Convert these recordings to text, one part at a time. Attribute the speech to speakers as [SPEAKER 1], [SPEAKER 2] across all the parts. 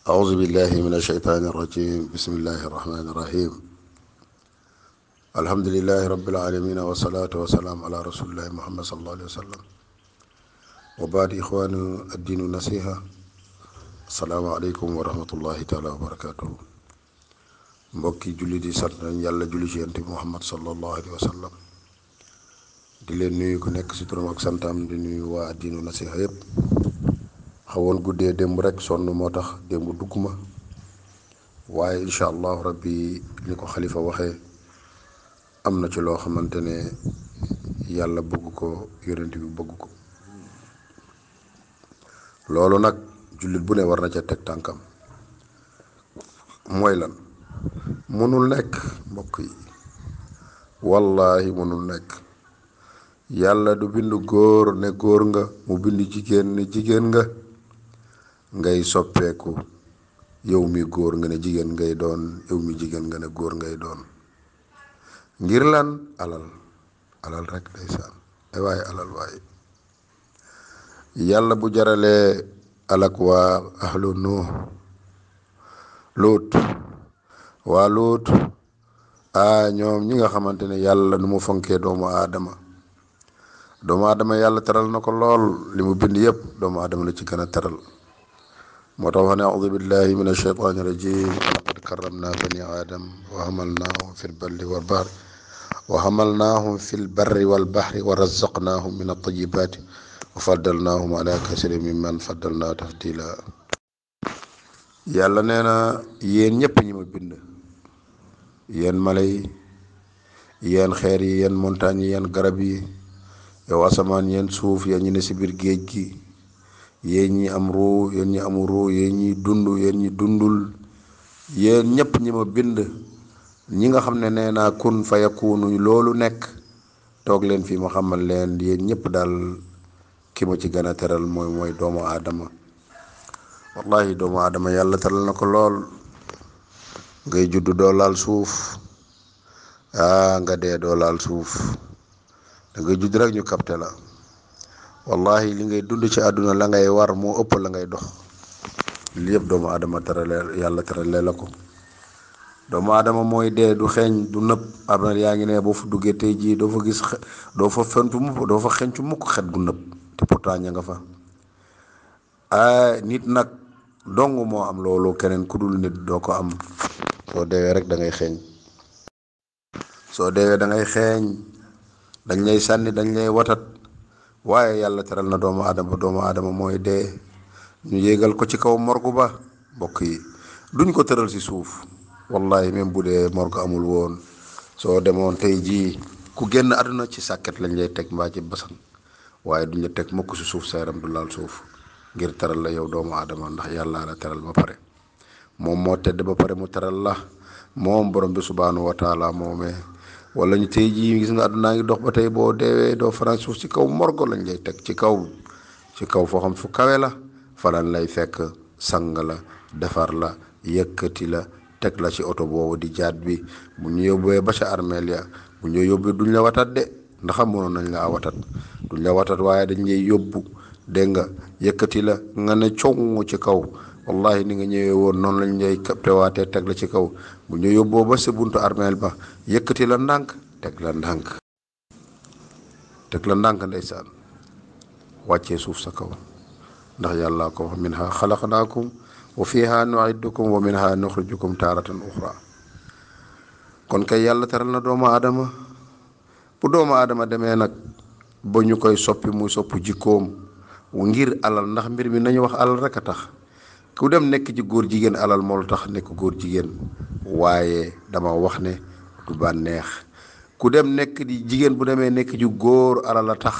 [SPEAKER 1] أعوذ بالله من الشيطان الرجيم بسم الله الرحمن الرحيم الحمد لله رب العالمين والصلاة والسلام على رسول الله محمد صلى الله عليه وسلم وبعد إخوان الدين النصيحة السلام عليكم ورحمة الله تعالى وبركاته mbokki julli di sant nañ yàlla julli ci yonent Muhammad sallallahu alayhi wa sallam di leen nuyu ku nekk ci turam ak santam di nuyu waa diinu nasiha yépp xawoon guddee démb rek sonn moo tax démb dugg ma waaye incha allahu rabbi ni ko xalifa waxee am na ci loo xamante ne yàlla bëgg ko yonent bi bëgg ko loolu nag jullit bu ne war na ca teg tànkam mooy lan mënul nekk mbokk yi wallahi mënul nekk yàlla du bind góor ne góor nga mu bind jigéen ne jigéen nga ngay soppeeku yow mi góor nga ne jigéen ngay doon yow mi jigéen nga ne góor ngay doon ngir lan alal rek ndeysaan ay waaye alal waaye yàlla bu jaralee alak waa ahlu nuux Luut ñoom ñi nga xamante ne yàlla nu mu fonkee doomu aadama yàlla teral na ko lool li mu bind yépp doomu aadama la ci gën a teral moo tax wax ne audu billahi min ashaytani rajim laqad karramna bani aadam wa hamalnaahum fi lbarri walbahri wa razaqnaahum min altayibati wa faddalnaahum ala kasirin mimman faddalna tafdila yàlla nee na yéen ñépp ñi ma bind yéen mala yi yéen xeer yi yéen montagne yi yéen garab yi yow asamaan yéen suuf yéen ñi ne si biir géej gi yéen ñi am ruu yéen ñi amul ruu yéen ñi dund yéen ñi dundul yéen ñépp ñi ma bind ñi nga xam ne nee naa kun fa yakunu loolu nekk toog leen fii ma xamal leen yéen ñépp daal ki ma ci gën a teral mooy doomu aadama wallahi doomu aadama yàlla teral na ko lool ngay judd doo laal suuf nga dee doo laal suuf da ngay judd rek ñu capté la wallahi li ngay dund ci àdduna la ngay war moo ëpp la ngay dox li yëpp doomu aadama terale yàlla terale la ko doomu aadama mooy dee du xeeñ du nëb armeel yaa ngi ne boo fa duggee tey jii doo fa gis doo fa xencu mukk xet gu nëb te pourtant ña nga fa nit nag dong moo am loolu keneen ku dul nit doo ko am soo deewee rek da ngay xeeñ dañ lay sànni dañ lay watat waaye yàlla teral na doomu aadama mooy dee ñu yéegal ko ci kaw morgu ba mbokk yi duñ ko tëral ci suuf wallahi même bu dee morgu amul woon soo demoon tey jii ku génn àdduna ci sàkket lañ lay teg mbaa ci basan waaye duñ la teg mukk ci suuf sa yaram du laal suuf ngir teral la yow doomu aadama ndax yàlla la teral ba pare moom moo tedd ba pare mu teral la moom borom bi subhanahu wa taala moomee wala ñu tey jii gis nga àddunaa ngi dox ba tey boo deewee doo fanaan suuf ci kaw morgo lañ lay teg ci kaw foo xam fu kawe la falan lay fekk sang la defar la yëkkati la teg la ci oto boobu di jaat bi bu ñu yóbbee ba ca armeel ya bu ñu yóbbee duñ la watat de ndax mënoon nañ laa watat duñ la watat waaye dañ lay yóbbu dégg nga yëkkati la nga ne coow ci kaw wallahi ni nga ñëwee woon noonu lañ lay captewaatee teg la ci kaw bu ñu yóbboo ba sa buntu armeel ba yëkkati la ndànk teg la ndànk ndeysaan wàccee suuf sa kaw ndax yàlla ko wax minha xalaqnaakum wa fiha nu'idukum wa minha nuxrijukum taaratan uxra kon kay yàlla teral na doomu aadama bu doomu aadama demee nag ba ñu koy soppi muy soppu jikkoom ngir alal ndax mbir mi nañu wax alal rek a tax ku dem nekk ci góor jigéen alal moo tax nekk góor jigéen waaye dama wax ne du bànneex ku dem nekk di jigéen bu demee nekk ci góor alal a tax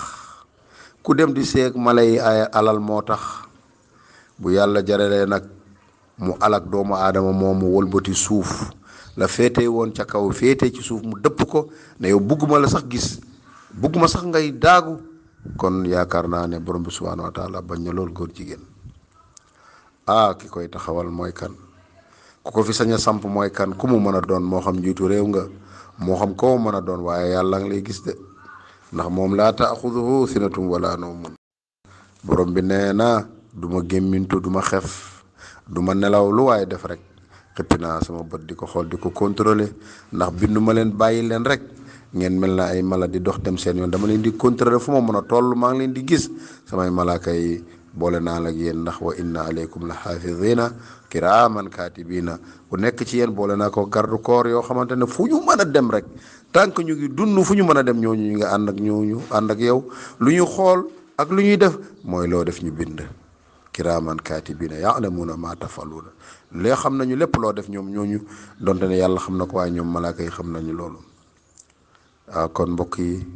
[SPEAKER 1] ku dem di seeg mala yi ay alal moo tax bu yàlla jaralee nag mu alak doomu aadama moomu wëlbati suuf la féete woon ca kaw féete ci suuf mu dëpp ko ne yow bugguma la sax gis bugguma sax ngay daagu kon yaakaar naa ne borom bi subhanahu wa taala bañ na loolu góor jigéen ki koy taxawal mooy kan ku ko fi sañ a samp mooy kan ku mu mën a doon moo xam njiitu réew nga moo xam koo mën a doon waaye yàlla nga lay gis de ndax moom laa taaxuduhu sinatum wala nawmun borom bi nee na du ma gémmintu du ma xef du ma nelaw lu waaye def rek xëppi naa sama bët di ko xool di ko contrôler ndax bindu ma leen bàyyi leen rek ngeen mel na ay mala di dox dem seen yoon. dama leen di contrôler fu ma mën a toll maa ngi leen di gis samay malaaka yi boole naa la ak yéen ndax wa inna aleykum la xaafidina kiraaman kaatibina ku nekk ci yéen boole naa ko garde corps yoo xamante ne fu ñu mën a dem rek tant que ñu ngi dund fu ñu mën a dem ñooñu ñu ngi ànd ak ñooñu ànd ak yow lu ñu xool ak lu ñuy def mooy loo def ñu bind kiraaman kaatibina yaalamuuna maa tafaluuna lee xam nañu lépp loo def ñoom ñooñu donte ne yàlla xam na ko waaye ñoom malaaka yi xam nañu loolu. waaw kon mbokk yi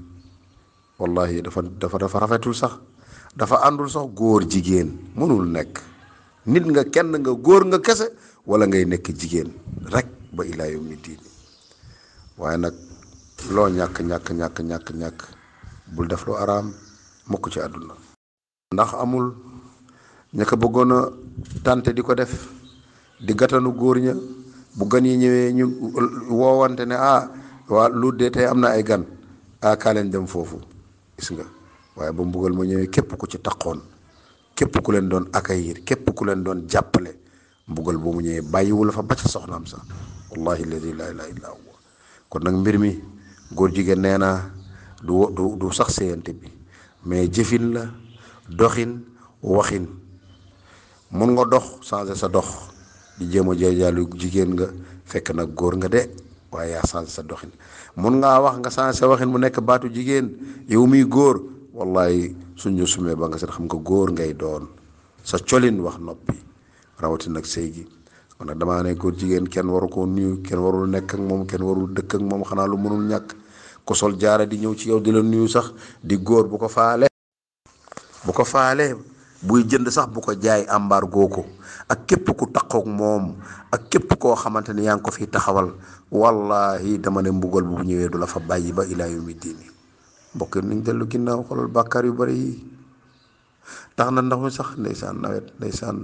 [SPEAKER 1] wallahi dafa rafetul sax dafa àndul sax góor jigéen mënul nekk nit nga kenn nga góor nga kese wala ngay nekk jigéen rek ba ilaa yawmi diin waaye nag loo ñàkk bul def lu araam mukk ci àdduna ndax amul ña ko bëggoon a tànte di ko def di gatanu góor ña bu gan yi ñëwee ñu woowante ne waa lu dee tey am na ay gan kaa leen dem foofu gis nga waaye ba mbugal ma ñëwee képp ku ci taqoon képp ku leen doon accueillir képp ku leen doon jàppale mbugal boo mu ñëwee bàyyiwul fa ba ca soxnaam sax wallahi alladi laa ilaaha illaa huwa kon nag mbir mi góor jigéen nee naa du sax séyante bi mais jëfin la doxin waxin mun nga dox changer sa dox di jéem a jeejaalu jigéen nga fekk nag góor nga de waaye yaa changer sa doxin mun ngaa wax nga changer sa waxin mu nekk baatu jigéen yow miy góor wallahi suñu sumee ba nga seet xam nga góor ngay doon sa colin wax noppi rawatina nag sëy gi kon nag damaa ne góor jigéen kenn waru koo nuyu kenn warul nekk ak moom kenn warul dëkk ak moom xanaa lu mënul ñàkk ko sol jaara di ñëw ci yow di la nuyu sax di góor bu ko faale buy jënd sax bu ko jaay embargo ko ak képp ku taqook moom ak képp koo xamante ne yaa ngi ko fiy taxawal wallahi dama ne mbugal bu ñëwee du la fa bàyyi ba ilaa yawmi diini mbokk yi nañ dellu ginnaaw xoolal bàkkaar yu bari yi tax na ndax mi sax ndeysaan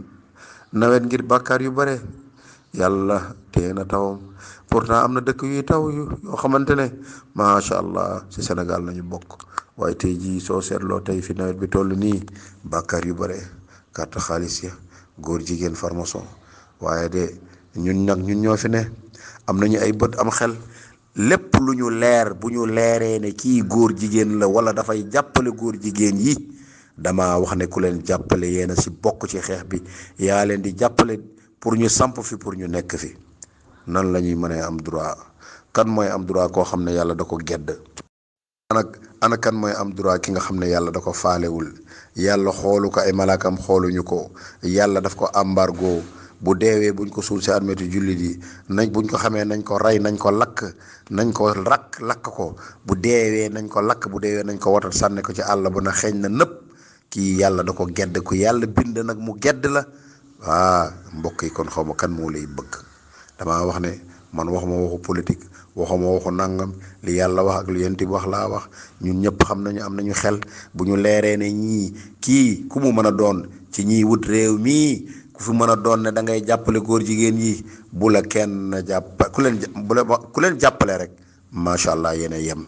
[SPEAKER 1] nawet ngir bàkkaar yu bare yàlla téye na tawam pourtant am na dëkk yuy taw yoo xamante ne macha allah ci Sénégal nañu bokk waaye tey jii soo seetloo tey fi nawet bi toll nii bàkkaar yu bare carte xaalis ya góor jigéen farmason waaye de ñun ñoo fi ne am nañu ay bët am xel lépp lu ñu leer bu ñu leeree ne kii góor jigéen la wala dafay jàppale góor jigéen yi dama wax ne ku leen jàppale yéena si bokk ci xeex bi yaa leen di jàppale pour ñu samp fi pour ñu nekk fi nan la ñuy mënee am droit kan mooy am droit koo xam ne yàlla da ko gedd ana kan mooy am droit ki nga xam ne yàlla da ko faalewul yàlla xoolu ko ay malaakam xooluñu ko yàlla daf ko embargo bu deewee buñ ko suul si armeetu jullit yi buñ ko xamee nañ ko rey nañ ko lakk nañ ko lakk ko bu deewee nañ ko lakk bu deewee nañ ko watal sànni ko ci àll bu na xeeñ na nëpp kii yàlla da ko gedd ku yàlla bind nag mu gedd la mbokk yi kon xaw ma kan moo lay bëgg damaa wax ne man waxuma waxu politique waxuma waxu nangam li yàlla wax ak li yonent bi wax laa wax ñun ñëpp xam nañu am nañu xel bu ñu leeree ne ñii kii ku mu mën a doon ci ñiy wut réew mii ku fi mën a doon ne da ngay jàppale góor jigéen yi bu la kenn jàpp ku leen jàppale rek macha allah yéen a yem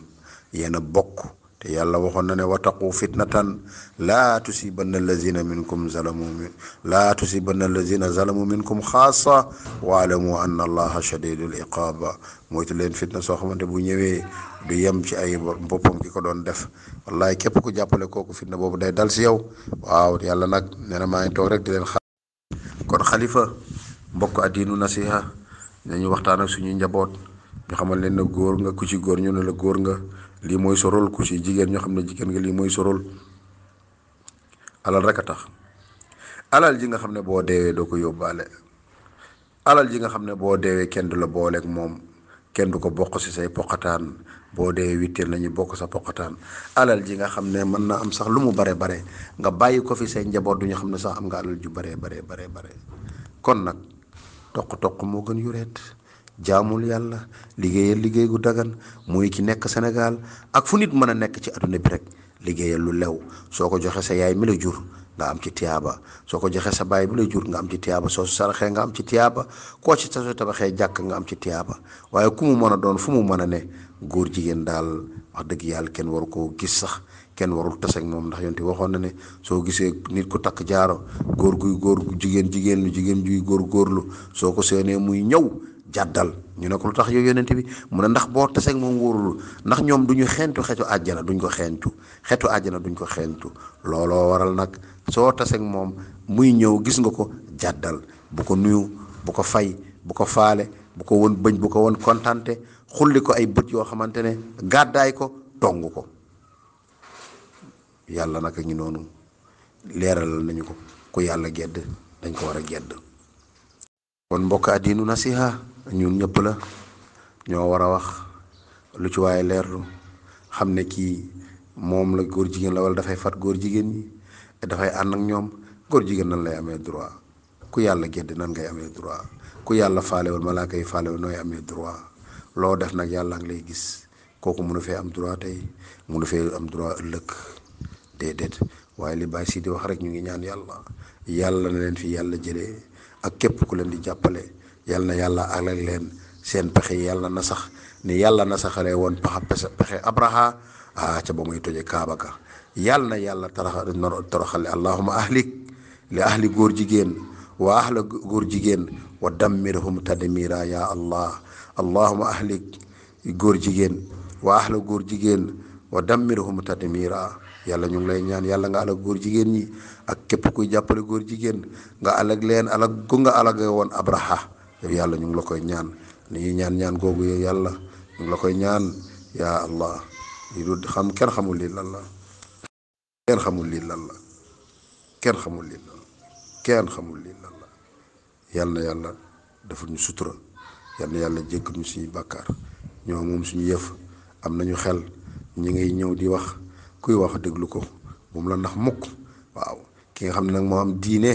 [SPEAKER 1] yéen a bokk te yàlla waxoon na ne wattaqu fitnatan laa tusibanna allazina zalamu minkum xaasa waalamu anna allaha shadidul iqaaba moytu leen fitna soo xamante bu ñëwee du yem ci ay boppam ki ko doon def wallahi képp ku jàppale kooku fitna boobu day dal si yow waaw yàlla nag nee na maa ngi toog rek di leen kon xalifa mbokk addiinu nasiha nañu waxtaan ak suñu njaboot ñu xamal leen ne góor nga ku ci góor ñu ne la góor nga lii mooy sa rôle ku ci jigéen ñoo xam ne jigéen nga lii mooy sa rôle alal rek a tax alal ji nga xam ne boo deewee doo ko yóbbaale alal ji nga xam ne boo deewee kenn du la booleeg moom kenn du ko bokk si say poqataan boo deewee witteel nañu bokk sa poqataan alal ji nga xam ne mën na am sax lu mu bare nga bàyyi ko fi say njaboot du ñu xam ne sax am nga alal ju bare kon nag toq moo gën yureet jaamul yàlla liggéeyal liggéey gu dagan muy ki nekk Sénégal ak fu nit mën a nekk ci adduna bi rek liggéeyal lu lew soo ko joxe sa yaay mi la jur nga am ci tiyaaba soo ko joxe sa baay bi la jur nga am ci tiyaaba soo saraxee nga am ci tiyaaba koo ci soo tabaxee jàkk nga am ci tiyaaba waaye ku mu mën a doon fu mu mën a ne góor jigéen daal wax dëgg yàlla kenn waru koo gis sax kenn warul taseeg moom ndax yonte waxoon na ne soo gisee nit ku takk jaaro góor guy góor jigéen lu jigéen juy góor góorlu soo ko seenee muy ñëw jàddal ñu ne ko lu tax yow yonente bi mu ne ndax boo taseeg moom wóorul ndax ñoom du ñu xeentu xetu àjjana duñ ko xeentu xetu àjjana duñ ko xeentu looloo waral nag soo taseeg moom muy ñëw gis nga ko jàddal bu ko nuyu bu ko fay bu ko faale bu ko won bëñ bu ko won kontante xulli ko ay bët yoo xamante ne gàddaay ko tong ko yàlla naka ñu noonu leeralal nañu ko ku yàlla gedd dañ ko war a gedd kon mbokk addiinu nasiha ñun ñëpp la ñoo war a wax lu ci waaye leerlu xam ne kii moom la góor jigéen la wala dafay fat góor jigéen ñi dafay ànd ak ñoom góor jigéen nan lay amee droit ku yàlla gedd nan ngay amee droit ku yàlla faalewul malaaka yi faalewul nooy amee droit loo def nag yàlla ngi lay gis kooku mënu fee am droit tey mënu fee am droit ëllëg déedéet waaye li Baye Sidi wax rek ñu ngi ñaan yàlla na leen fi yàlla jëlee ak képp ku leen di jàppale yàlla na yàlla alal leen seen pexe yàlla na sax ni yàlla na saxalee woon pexe Abraha ca ba muy toje Kaaba ga yàlla na yàlla toroxale allahuma ahlik li ahli góor jigéen wa ahla góor jigéen wa dammirhum tadmira ya allah allahuma ahlik góor jigéen wa ahla góor jigéen wa dammirhum tadmira yàlla ñu ngi lay ñaan yàlla nga alag góor jigéen ñi ak képp kuy jàppale góor jigéen nga alag leen alag gu nga alage woon Abraha yow yàlla ñu ngi la koy ñaan ni ñuy ñaan googu yow yàlla ñu ngi la koy ñaan ya allah yi du xam kenn xamul lii lan la kenn xamul lii lan la kenn xamul lii lan la kenn xamul lii lan la yàlla na yàlla defal ñu sutura yàlla na yàlla jéggal ñu suñuy bàkkaar ñoo moom suñu yëf am nañu xel ñi ngay ñëw di wax kuy wax déglu ko moom la ndax mukk waaw ki nga xam ne nag moo am diine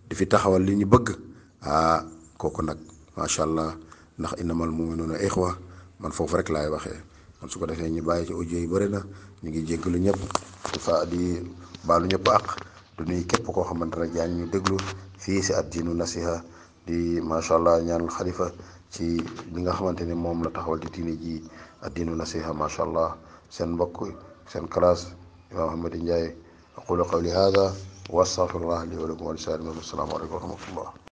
[SPEAKER 1] di fi taxawal li ñu bëgg kooku nag macha allah ndax innamal mu'minuuna ixwa man foofu rek laay waxee man su ko defee ñu bàyyi ci audio yi bëri na ñu ngi jéggalu ñëpp di baalu ñëpp ak du nuy képp koo xamante rek yaa ngi ñu déglu fii si addiinu nasiha di macha allah ñaanal xalifa ci li nga xamante ne moom la taxawal di diine ji addiinu nasiha macha allah seen mbokk seen classe Imam Ahmad Ndiaye aqulu qawli hada wa astaghfirullah li wa lakum wa li saa'iril muslimin. Assalaamu aleykum wa rahmatullah.